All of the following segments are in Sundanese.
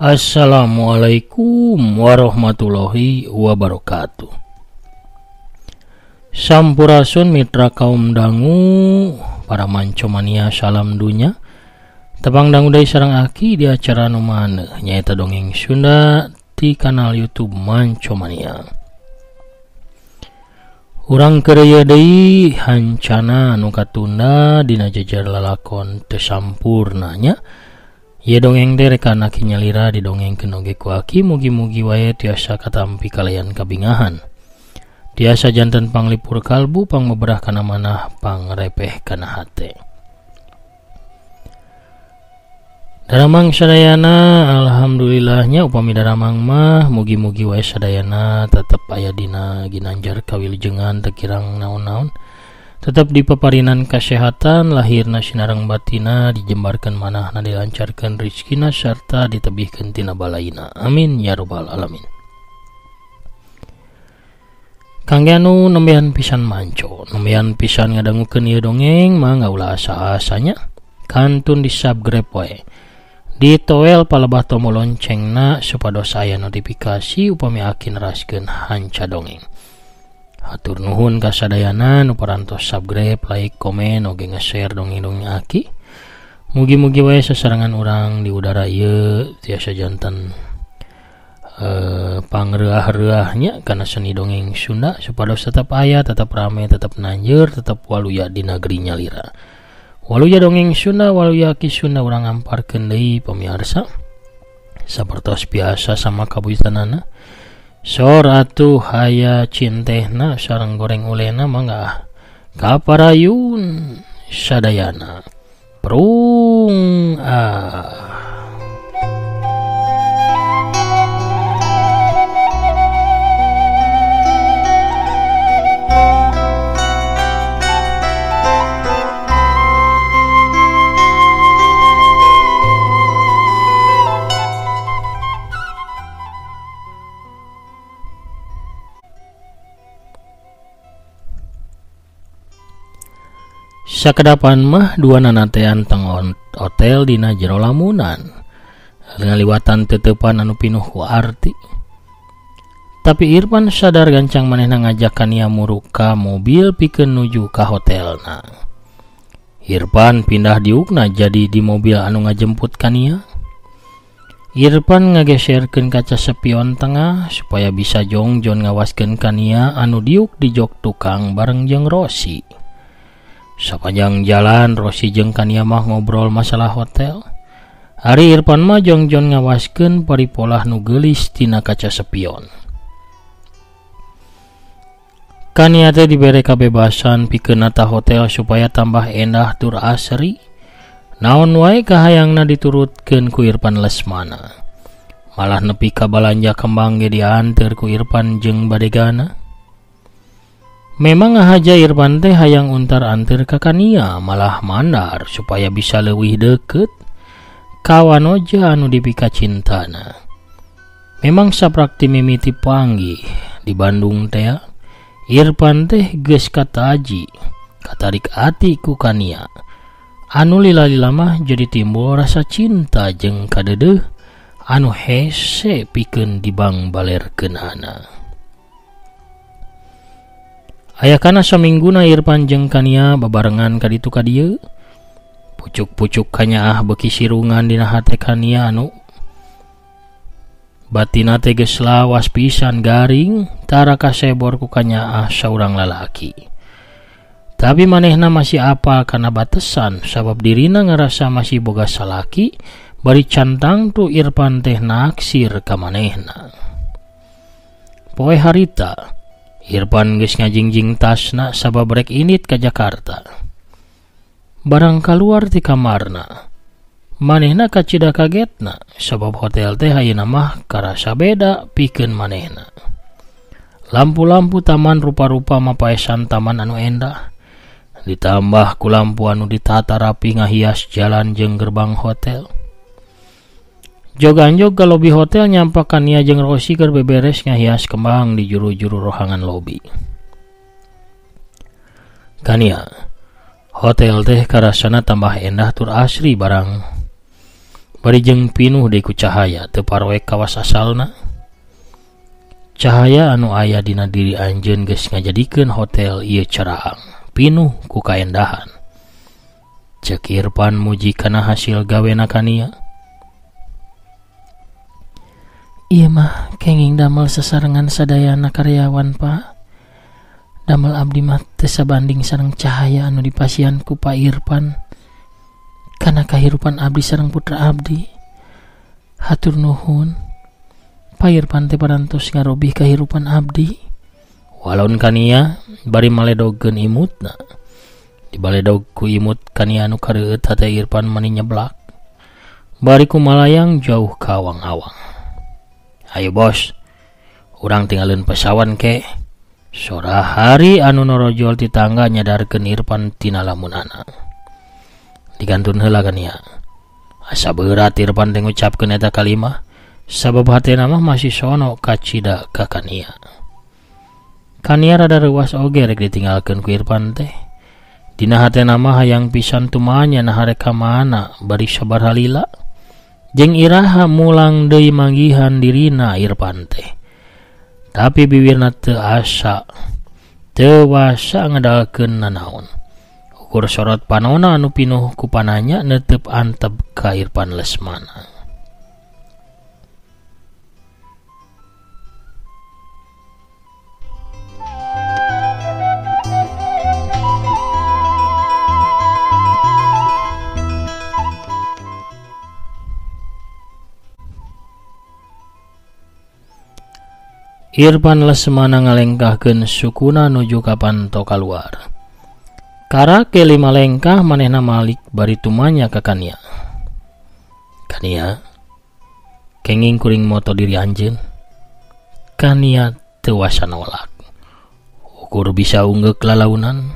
Assalamualaikum warahmatullahi wabarakatuh. Sampurasun mitra kaum dangu, para mancomania salam dunya. Tepang dangu deui sareng aki di acara nu maneuh nyaeta dongeng Sunda di kanal YouTube Mancomania. Urang keur ieu deui hancana nu katunda dina jejer lalakon teu sampurna nya. Ieu dongeng teh rekan aki nyalira didongengkeun oge ku aki, mugi-mugi wae tiasa katampi kalayan kabingahan. Tiasa janten panglipur kalbu, pangmeberah kana manah, pangrepeh kana hate. Daramang sadayana, alhamdulillahnya upami daramang mah mugi-mugi wae sadayana tetep aya dina ginanjar kawilujengan teu kirang naon-naon. Tetep dipaparinan kasehatan, lahirna sinareng batina, dijembarkeun manahna, dilancarkeun rizkina sarta ditebihkeun tina balaina. Amin ya rabbal alamin. Kangge anu nembehan pisan manco, nembehan pisan ngadangukeun ieu dongeng mah ulah asa-asanya, kantun di subscribe wae. Ditoel palebah tombol loncengna supados aya notifikasi upami aki neraskeun hanca dongeng. Hatur nuhun ka sadayana nu parantos subscribe, like, komen, oge nge-share dongeng-dongeng aki. Mugi-mugi wae sasarengan urang di udara ieu tiasa janten pangreuah-reuahnya kana seni dongeng Sunda supados tetap aya, tetap rame, tetap nanjeur, tetap waluya di negeri nyalira. Waluya dongeng Sunda, waluya aki Sunda urang amparkeun deui pamiarsa. Sapertos biasa sama kabuyutanana. Sor atuh haya cintehna sareng goreng ulena mangga kaparayun sadayana. Prung ah. Sakedapan mah dua nanatean teng hotel dina jero lamunan. Ngaliwatan tetepan anu pinuh ku arti. Tapi Irfan sadar gancang manehna ngajak Kania muruk ka mobil pikeun nuju ka hotelna. Irfan pindah diukna jadi di mobil anu ngajemput Kania. Irfan ngageserkeun kaca spion tengah supaya bisa jongjon ngawaskeun Kania anu diuk di jok tukang bareng jeung Rosi. Sapanjang jalan Rosi jeung Kania mah ngobrol masalah hotel. Ari Irfan mah jongjon ngawaskeun paripolah nu geulis tina kaca spion. Kania teh dibere kabebasan pikeun nata hotel supaya tambah endah tur asri. Naon wae kahayangna diturutkeun ku Irfan Lesmana. Malah nepi ka balanja kembang ge dianteur ku Irfan jeung badegana. Memang ngahaja Irfan teh hayang untar-antir ka Kania, malah mandar supaya bisa leuwih deket ka wanoja anu dipika cintana. Memang saprakti mimiti panggih di Bandung teh, Irfan teh geus kataji, katarik ati ku Kania. Anu lila-lila mah jadi timbul rasa cinta jeung kadeudeung anu hese pikeun dibangbalerkeunana. Aya kana samingguna Irfan jeung Kania babarengan ka ditu ka dieu. Pucuk-pucuk kanyaah beuki sirungan dina hate Kania anu batina teh geus lawas pisan garing tara kasebor ku kanyaah saurang lalaki. Tapi manehna masih apal kana batesan sabab dirina ngarasa masih boga salaki bari cantang tu Irfan teh naksir ka manehna. Poe harita Irfan geus ngajingjing tasna sabab rek init ka Jakarta. Barang kaluar ti kamarna, manehna kacida kagetna sabab hotel teh ayeuna mah karasa beda pikeun manehna. Lampu-lampu taman rupa-rupa mapaesan taman anu endah, ditambah ku lampu anu ditata rapi ngahias jalan jeung gerbang hotel. Joganjog ke lobi hotel nyampak Kania jeung Rosi keur beberes ngahias kembang di juru-juru rohangan lobi. Kania, hotel teh karasana tambah endah tur asri barang. Bari jeung pinuh deui ku cahaya teu paroek kawas asalna. Cahaya anu aya dina diri anjeun geus ngajadikeun hotel ieu ceraang, pinuh ku kaendahan. Cek Irfan muji kana hasil gawena Kania. Ieu mah kenging damel sasarengan sadayana karyawan, Pak. Damel abdi mah teu sabanding sareng cahaya anu dipasihan ku Pak Irfan kana kahirupan abdi sareng putra abdi. Hatur nuhun. Pak Irfan teh parantos ngarobih kahirupan abdi. Walaun Kania bari maledogeun imutna. Dibaledog ku imut Kania anu kareueut hate Irfan mani nyeblak. Bari ku malayang jauh ka awang-awang. Ayo bos, urang tinggalin pesawan ke. Sora hari anu norojol ti tangga nyadarkeun Irfan tina lamunana. Digantun heula Kania. Asa beurat Irfan teh ngucapkeun eta kalimah, sabab hatena mah masih sono kacida ka Kania. Kania rada reuas oge rek ditinggalkeun ku Irfan teh. Dina hatena mah hayang pisan tumanya nah rek ka mana bari sabar halila. Jeung iraha mulang deui manggihan dirina Irfan teh. Tapi biwirna teu asa, teu wasa ngedalkeun nanaon. Ukur sorot panona anu pinuh ku pananya netep antep ka Irfan Lesmana. Irfan Lesmana ngalengkahkeun sukuna nuju ka panto kaluar. Karake lima lengkah manehna malik bari tumanya ka Kania. Kania, kenging kuring moto diri anjeun. Kania teu wasa nolak. Ukur bisa unggeuk lalaunan.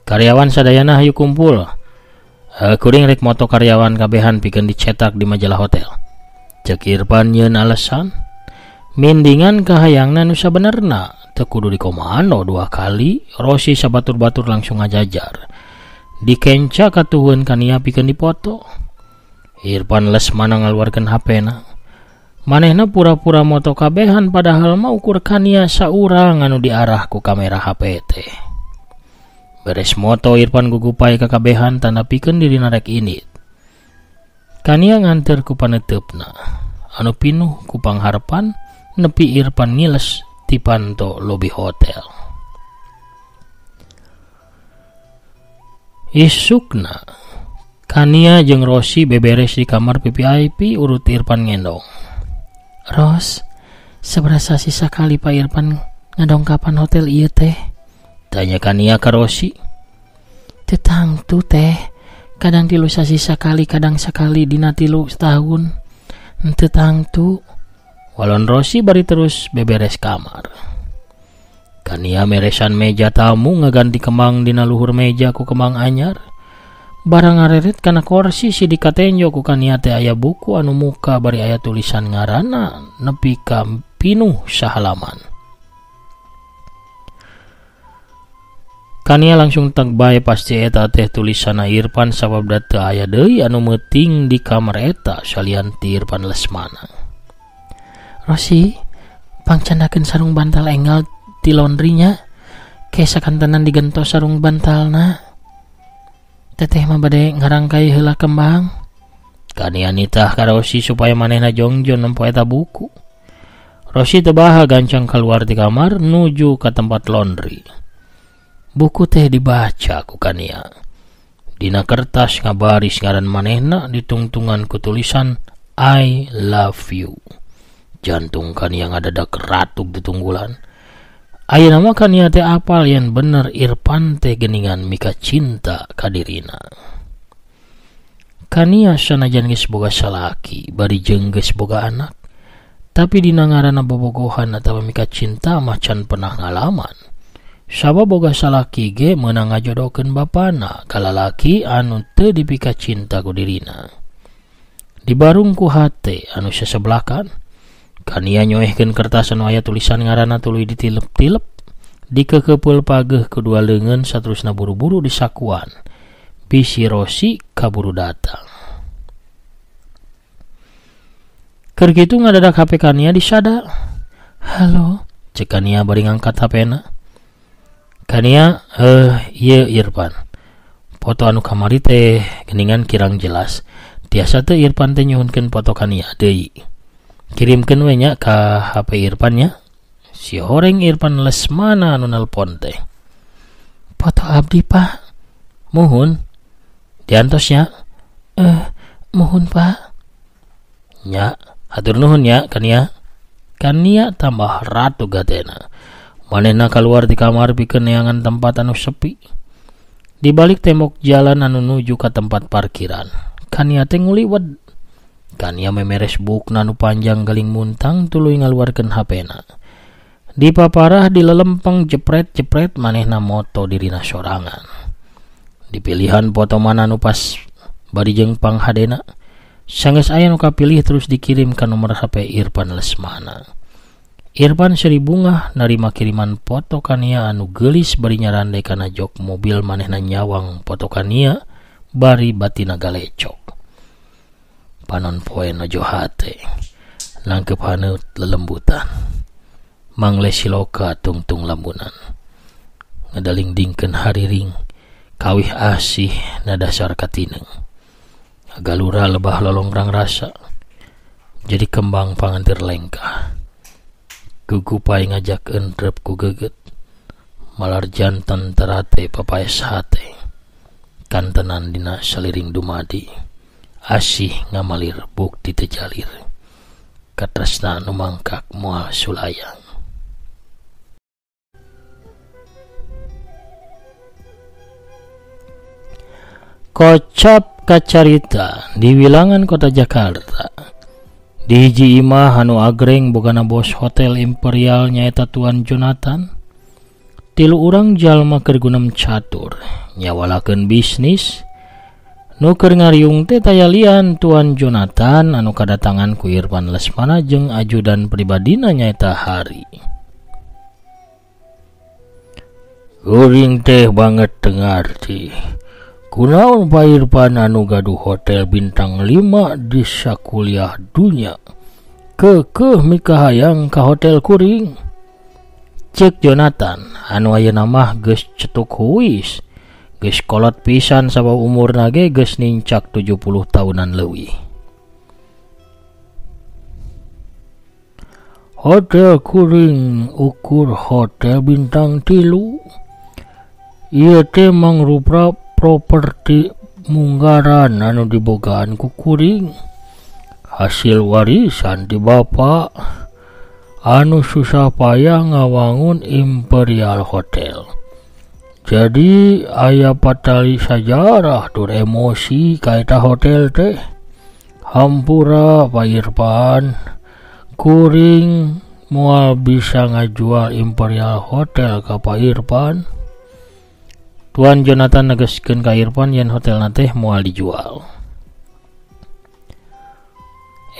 Karyawan sadayana hayu kumpul. Kuring rek moto karyawan kabehan pikeun dicetak di majalah hotel. Cek Irfan nyeun alasan mindingan kahayangna nu sabenerna teu kudu dikomando dua kali. Rosi sabatur-batur langsung ngajajar dikenca katuhun Kania pikeun dipoto. Irfan Lesmana ngaluarkeun HP-na. Manehna pura-pura moto kabehan padahal mah ukur Kania saurang anu diarah ku kamera HP teh. Beres moto Irfan gugupai ka kabehan tanda pikeun dirina rek indit. Kania nganter ku paneuteup-na anu pinuh ku pangharepan nepi Irfan ngiles ti panto lobi hotel. Isukna Kania jeung Rosi beberes di kamar VVIP urut Irfan ngendong. Ros, seberasa sisa kali Pak Irfan ngadongkapan hotel ieu teh? Tanya Kania ka Rosi. Teu tangtu teh. Kadang 3 sasi sakali, kadang sakali dina 3 tahun. Henteu tangtu. Walon Rosi bari terus beberes kamar. Kania meresan meja tamu ngaganti kembang dina luhur meja ku kembang anyar. Barang ngareret kana kursi sidik katenjo ku Kania teh aya buku anu muka bari aya tulisan ngaranna nepi ka pinuh sahalaman. Kania langsung teg bae pasti eta teh tulisanna Irfan sabab da teu aya deui anu meuting di kamar eta salian ti Irfan Lesmana. Rosi, pangcandakeun sarung bantal enggal ti laundrynya. Ke sakantenan digentos sarung bantalna. Teteh mah bade ngarangkai heula kembang. Kania nitah ka Rosi supaya manehna jongjon nempo eta buku. Rosi teu baha gancang keluar ti kamar nuju ka tempat laundry. Buku teh dibaca ku Kania. Dina kertas ngabaris ngaran manehna ditungtungan ku tulisan I love you. Jantung Kania ngadadak ratuk ditunggulan. Ayeuna mah Kania teh apal yen bener Irfan teh geuningan mika cinta ka dirina. Kania sanajan geus boga salaki bari jeung geus boga anak, tapi dina ngaranna bobogohan atawa mika cinta mah can pernah ngalaman. Sabab boga salaki ge meunang ngajodohkeun bapana ka lalaki anu teu dipika cinta ku dirina. Dibarung ku hate anu sasebelakan, Kania nyoehkeun kertas anu aya tulisan ngaranna tuluy ditilep-tilep, dikekepeul pageuh kedua leungeun saterusna buru-buru disakuan. Bisi Rosi kaburu datang. Keur kitu ngadadak HP Kania disada. Halo, cek Kania bari ngangkat HP-na. Kania, ieu Irfan. Foto anu kamari teh geuningan kirang jelas. Tiasa teu Irfan teh nyuhunkeun foto Kania deui. Kirimkeun we nya ka HP Irfan nya. Si horeng Irfan Lesmana anu nelpon teh. Foto abdi, Pak. Muhun. Diantos nya. Muhun, Pak. Nya, hatur nuhun nya Kania. Kania tambah ratu gatena. Manehna kaluar di kamar pikeun neangan tempat anu sepi. Di balik tembok jalan anu nuju ka tempat parkiran. Kania teh nguliwet. Kania memeres bukna nu panjang galing muntang tuluy ngaluarkeun HP-na. Di paparah di lelempeng jepret-jepret manehna moto dirina sorangan. Dipilihan foto mana nu pas bari jeung panghadena. Sanggeus aya nu kapilih terus dikirim ka nomor HP Irfan Lesmana. Irfan seri bungah narima kiriman foto Kania anu geulis bari nyarande kana jok mobil manehna nyawang foto Kania bari batina galecok. Panon poe nojo hate nangkep haneut lelembutan. Mangle siloka tungtung lambunan. Ngadaling-dingkeun hariring kawih asih na dasar katineng. Galura lebah lolongrang rasa jadi kembang pangantir lengkah. Gugupai ngajak entrep ku geget malar jantan terate papaes hate. Kantenan dina saliring dumadi asih ngamalir bukti tejalir. Katresna nu mangkak moal sulayang. Kocap kacarita di wilangan kota Jakarta. Di hiji imah anu agreng bogana bos hotel Imperial nyaeta Tuan Jonathan. Tilu urang jalma keur gunem catur nyawalakeun bisnis. Nu keur ngariung teh taya lian Tuan Jonathan anu kadatangan ku Irfan Lesmana jeung ajudan pribadina nyaeta Hari. Kuring teh banget teu ngarti. Kunaon Pak Irfan anu gaduh hotel bintang 5 di sakuliah dunya. Keukeuh mikahayang ka hotel kuring. Cek Jonathan anu ayeuna mah geus cetuk huis. Geus kolot pisan sabab umurna ge geus nincak 70 tahunan leuwih. Hotel kuring ukur hotel bintang 3. Ieu teh mangrupa properti munggaran anu dibogaan ku kuring. Hasil warisan di bapa anu susah payah ngawangun Imperial Hotel. Jadi aya patali sajarah tur emosi kaita hotel teh. Hampura Pak Irfan, kuring moal bisa ngajual Imperial Hotel ka Pak Irfan. Tuan Jonathan negeskeun ka Irfan yen hotelna teh moal dijual.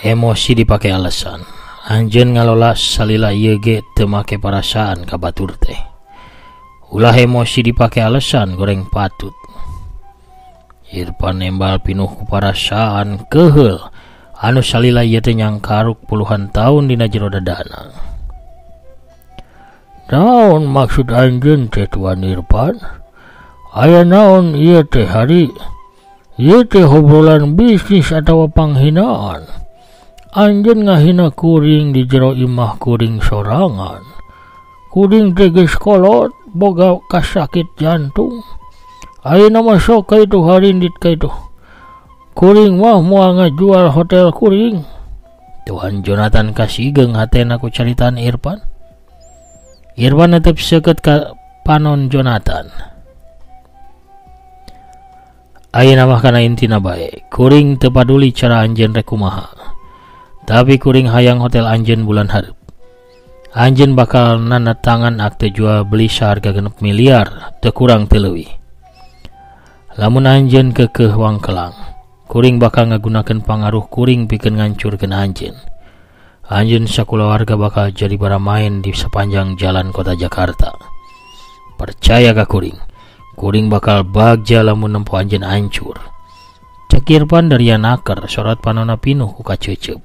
Emosi dipake alasan. Anjeun ngalola salila ieu ge teu make parasaan ka batur teh. Ulah emosi dipake alasan goreng patut. Irfan nembal pinuh ku parasaan keheul anu salila ieu teh nyangkaruk puluhan tahun dina jero dadana. Naon maksud anjeun teh Tuan Irfan? Aya naon ieu teh hari? Ieu teh obrolan bisnis atawa panghinaan? Anjeun ngahina kuring di jero imah kuring sorangan. Kuring teh geus kolot boga kasakit jantung. Ayeuna mah sok ka itu harindit ka itu. Kuring mah moal ngajual hotel kuring. Tuan Jonathan kasigeng hatena ku caritaan Irfan. Irfan netep seukeut ka panon Jonathan. Ayeuna mah kana intina bae. Kuring teu paduli cara anjeun rek kumaha. Tapi kuring hayang hotel anjeun bulan hareup. Anjeun bakal nanda tangan akte jual beli saharga 6 miliar, teu kurang teu leuwih. Lamun anjeun keukeuh wangkelang, kuring bakal ngagunakeun pangaruh kuring pikeun ngancurkeun anjeun. Anjeun sakulawarga bakal jadi baramain di sepanjang jalan kota Jakarta. Percaya ka kuring, Kuring bakal bagja lamun nempo anjeun hancur. Cek Irfan dari naker sorot panona pinuh ku kaceuceup.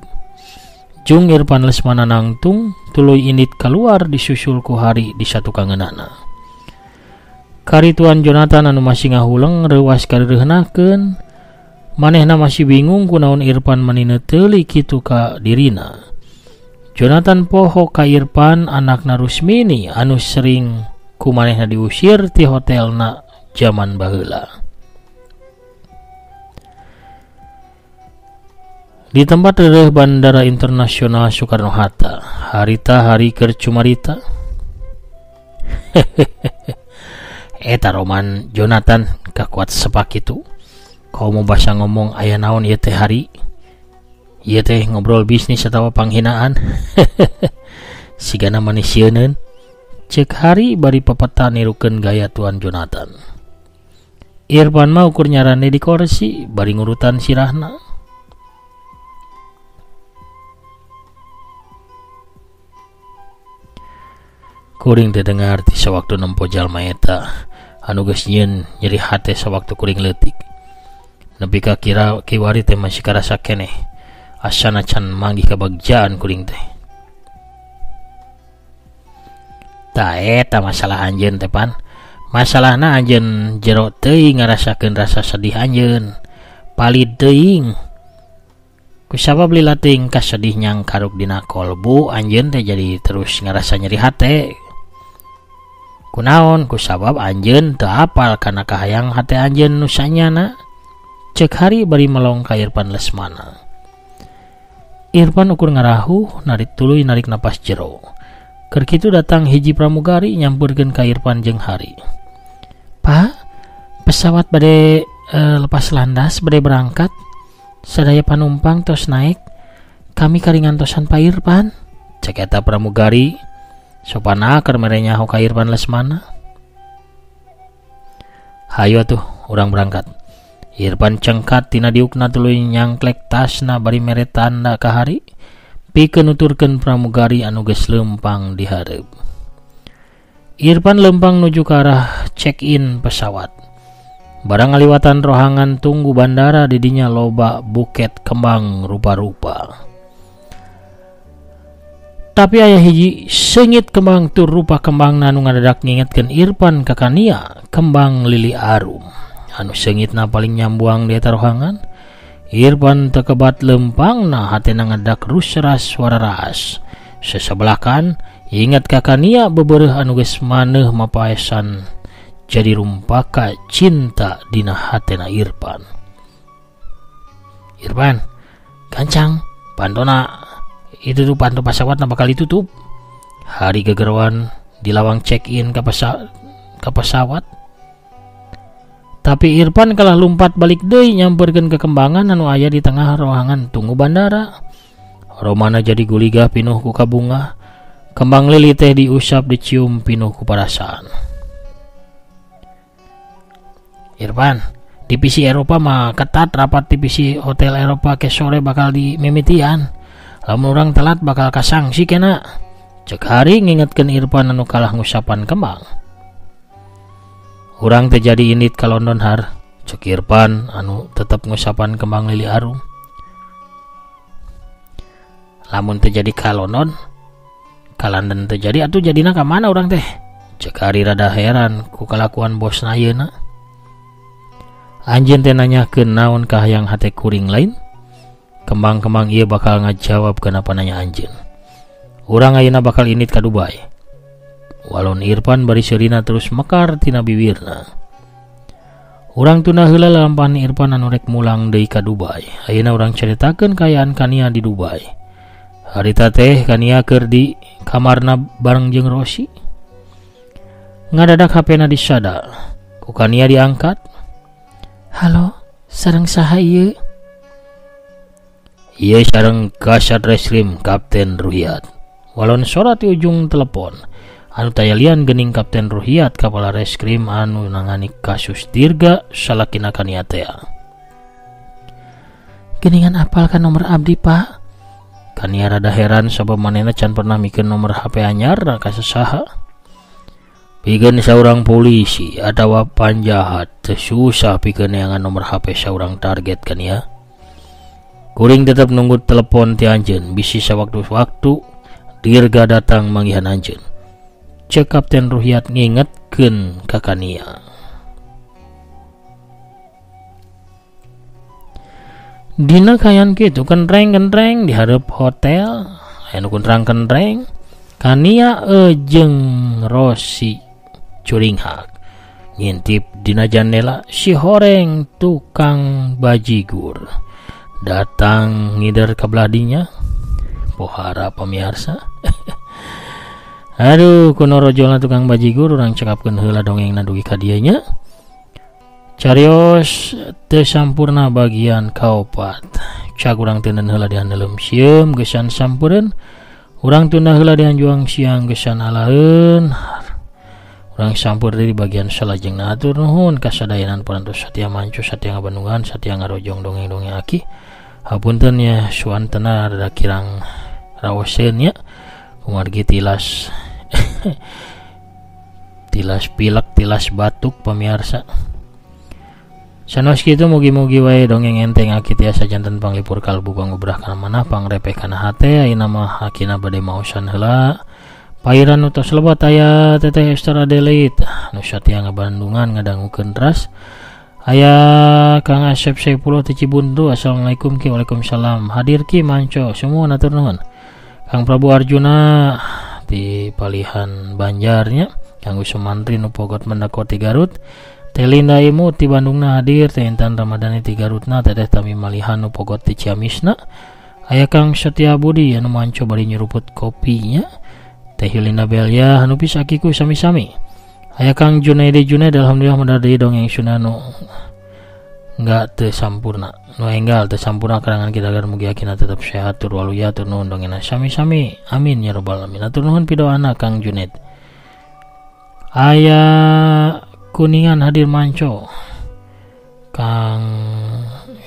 Jung Irfan Lesmana nangtung tuluy indit keluar disusul ku Hari di satukangeunana. Karituan Jonathan anu masih ngahuleng reuas kareureuhnakeun. Manehna masih bingung kunaon Irfan mani neuteuli kitu ka dirina. Jonathan poho ka Irfan anakna Rusmini anu sering ku manehna diusir ti hotelna jaman baheula. Di tempat reureuh Bandara Internasional Soekarno-Hatta, harita hari keur cumarita. Eta roman Jonathan kakuat sepak kitu. Komo basa ngomong aya naon ieu teh hari? Ieu teh ngobrol bisnis atawa panghinaan. Sigana manis sieuneun. Cek Hari bari pepeta nirukeun gaya Tuan Jonathan. Irfan mah ukur nyarane di kursi bari ngurutan sirahna. Kuring teh dengar ti sawaktu nempo jalma eta anu geus nyieun nyeri hate sawaktu kuring leutik. Nepi ka kira kiwari teh masih karasa keneh. Asana can manggih kabagjaan kuring teh. Tah eta masalah anjeun teh pan. Masalahna anjeun jero teuing ngarasakeun rasa sedih anjeun. Palid teuing. Kusabab lila teuing kasedih nyangkaruk dina kolbu anjeun teh jadi terus ngarasa nyeri hate. Kunaon kusabab anjeun teu apal kana kahayang hate anjeun nu sanyana. Cek Hari bari melong ka Irfan Lesmana. Irfan ukur ngarahuh narik tuluy narik napas jero. Keur kitu datang hiji pramugari nyampeurkeun ka Irfan jeung Hari. Pak, pesawat bade lepas landas bade berangkat. Sadaya panumpang tos naik. Kami karingantosan Pak Irfan. Cek eta pramugari sopana keur mere nyaho ka Irfan Lesmana. Hayu atuh urang berangkat. Irfan cengkat tina diukna tuluy nyangklek tasna bari mere tanda ka Hari pikeun nuturkeun pramugari anu geus leumpang di hareup. Irfan leumpang nuju ka arah check-in pesawat. Barang ngaliwatan rohangan tunggu bandara di dinya loba buket kembang rupa-rupa. Tapi aya hiji seungit kembang tur rupa kembangna nu ngadadak ngingetkeun Irfan ka Kania, kembang lili arum. Anu seungitna paling nyambuang di eta rohangan. Irfan tekebat lempangna hatena ngadak rusras wararas. Sesebelakan ingat ka Kania bebereuh anu geus maneuh mapaesan jadi rumpaka cinta dina hatena Irfan. Irfan, gancang, pantona itu tuh panto pesawatna bakal ditutup. Hari gegeroan di lawang check-in ke pesawat. Tapi Irfan kalah lumpat balik deui nyamperkeun kekembangan anu aya di tengah ruangan tunggu bandara. Romana jadi guligah pinuh ku kabunga. Kembang lili teh diusap dicium pinuh ku perasaan. Irfan, divisi Eropa mah ketat rapat divisi hotel Eropa ke sore bakal dimimitian. Lamun urang telat bakal kasangsi kena. Cek Hari ngingetkeun Irfan anu kalah ngusapan kembang. Urang teh jadi indit ka London har. Cek Irfan anu tetep ngusapan kembang lili arum. Lamun teh jadi ka London, ka London teh jadi atuh jadina ka mana urang teh? Cek Hari rada heran ku kalakuan bosna ayeuna. Anjeun teh nanyakeun naon kahayang hate kuring lain. Kembang-kembang ieu bakal ngajawab kenapa nanya anjeun. Urang ayeuna bakal indit ka Dubai. Walon Irfan bari seurina terus mekar tina bibirna. Urang tunda heula lalampahan Irfan anu rek mulang deui ka Dubai. Ayeuna urang caritakeun kaayaan Kania di Dubai. Harita teh Kania keur di kamarna bareng jeung Rosi. Ngadadak HP-na disada. Ku Kania diangkat. Halo, sareng saha ieu? Ieu sareng Kasat Reskrim Kapten Ruhiat. Walon sora ti ujung telepon. Anu tayalian gening Kapten Ruhiat kepala reskrim anu nangani kasus Dirga salakina Kania tea. Geningan apal kan nomor abdi, Pak? Kania rada heran sabab manehna can pernah mikeun nomor HP anyar ka sasaha. Pikeun saurang polisi atawa panjahat teu susah pikeun neangan nomor HP saurang target kan ya. Kuring tetep nunggu telepon ti anjeun bisi sawaktu-waktu Dirga datang manggihan anjeun. Cek Kapten Ruhyat ngingetkeun ka Kania. Dina kayan kitu kentreng-kentreng di hareup hotel, aya nu kentrang-kentreng. Kania jeung Rosi curinghak ngintip dina jandela si horeng tukang bajigur datang ngider ka belah dinya. Pohara pamiarsa. Aduh, kuno rojolna tukang bajigur urang cekapkeun heula dongengna dugi ka dieu nya. Carios teu sampurna bagian kaopat. Cag urang teu heula dihandelem sieum geusan sampureun. Urang tunda heula dihanjuang siang geusan alaeun. Urang sampur di bagian salajengna. Atur nuhun kasadayanan parantos satia mancu satia ngabandungan satia ngarojong dongeng-dongeng aki. Hapunten ya suantena rada kirang raoseun nya. Kumargi tilas tilas pilek tilas batuk pamiarsa. Sanos kitu mugi-mugi wae dongeng enteng aki tiasa janten panglipur kalbu pangubrah kana manah pangrepeh kana hate. Ayeuna mah akina bade maosan heula. Pairan nu tos lebat aya Teteh Esther Adelaide nu satia ngabandungan ngadangukeun teras. Aya Kang Asep Saipullah ti Cibuntu. Assalamualaikum ki. Waalaikumsalam. Hadir ki manco semua atur nuhun. Kang Prabu Arjuna ti Palihan Banjarnya. Kang Sumantri nu Pogot Mendako ti Garut. Teh Linda Imu ti Bandungna hadir. Teh Intan Ramadhani ti Garutna. Teteh Tami Malihan nu Pogot ti Ciamisna. Aya Kang Setia Budi anu manco bari nyeruput kopinya. Teh Yulinda Belia anu pis akiku sami-sami. Aya Kang Junaidi Junaid alhamdulillah medar deui dongeng Sunda nu enggak teu sampurna. Nu enggal teu sampurna karangan kita agar mugi akina tetep sehat tur waluya tur nuhun dongengna sami-sami. Amin ya rabbal alamin. Atur nuhun pidoana Kang Junaid. Aya Kuningan hadir manco. Kang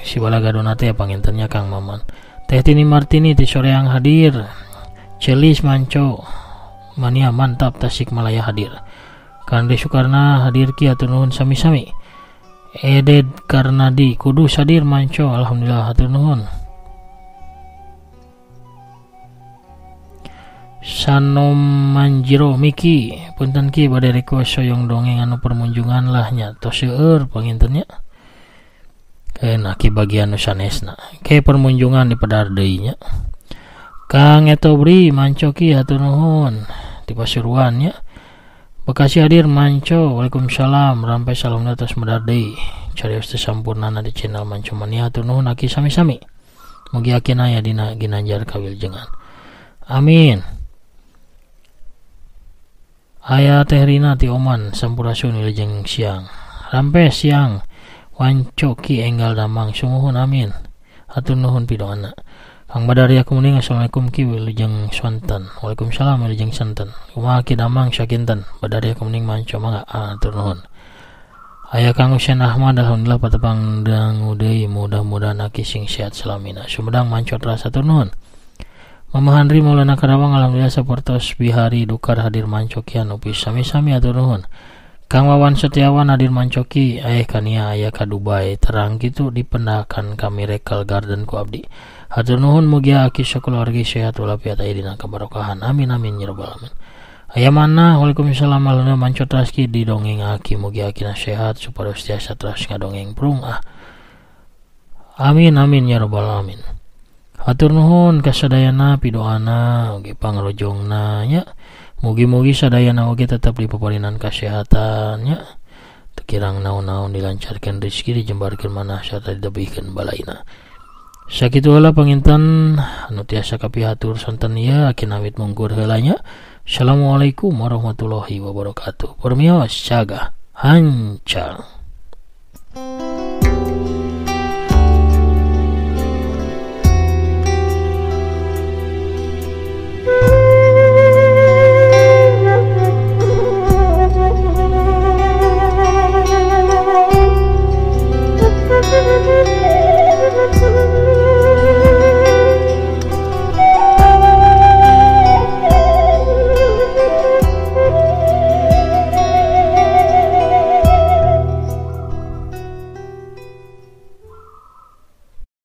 Sibalagadona teh pangintennya Kang Maman. Teh Tini Martini ti Soreang hadir. Celis manco. Mania mantap Tasikmalaya hadir. Kang De Sukarna hadir ki atur nuhun sami-sami. Eded Karnadi Kudus hadir manco alhamdulillah hatur nuhun. Sanom Manjiro Miki punten ki bade request soyong dongeng anu permunjungan lah nya tos seueur panginten nya. Keun aki bagian nu sanesna. Ke permunjungan di pedar deui nya. Kang Etobri manco ki hatur nuhun di Pasuruan nya. Bekasi hadir manco. Waalaikumsalam. Rampai salamna tos medar deui. Carios teu sampurnana di channel Manco Mania hatur nuhun aki sami-sami. Mugi akina aya dina ginanjar kawiljengan. Amin. Aya Teh Rina ti Oman sampurasun wilujeng siang. Rampe siang wanco ki enggal damang sumuhun amin. Hatur nuhun pidoana. Kang Badaria Kemuning assalamualaikum ki wilujeng sonten. Waalaikumsalam wilujeng sonten. Kumaha ki damang sakinten. Badaria Kemuning manco mangga hatur nuhun. Aya Kang Husein Ahmad alhamdulillah patepang dangu deui mudah-mudahan aki sing sehat salamina. Sumedang manco teras hatur nuhun. Mama Handri Maulana Karawang alhamdulillah sapertos bihari dukar hadir mancokian upi sami-sami hatur nuhun. Kang Wawan Setiawan hadir mancoki ayah kania aya ka Dubai terang kitu dipendakan kami Miracle Garden ku abdi. Hatur nuhun mugia aki sakeluarga sehat walafiat aya dina kabarokahan. Amin amin ya rabbal alamin. Aya mana waalaikumsalam alhamdulillah manco traski di dongeng aki mugia akina sehat supados tiasa teras ngadongeng prung ah. Amin amin ya rabbal alamin. Hatur nuhun kasadayana pidoana oge pangrojongna nya. Mugi-mugi sadayana oge tetep dipaparinan kasehatan nya. Teu kirang naon-naon dilancarkeun rezeki dijembarkeun manah sarta ditebihkeun balaina. Sakitu heula panginten anu tiasa kapihatur sonten ieu akhirna awit mungkur heula nya. Assalamualaikum warahmatullahi wabarakatuh. Permios caga hanca.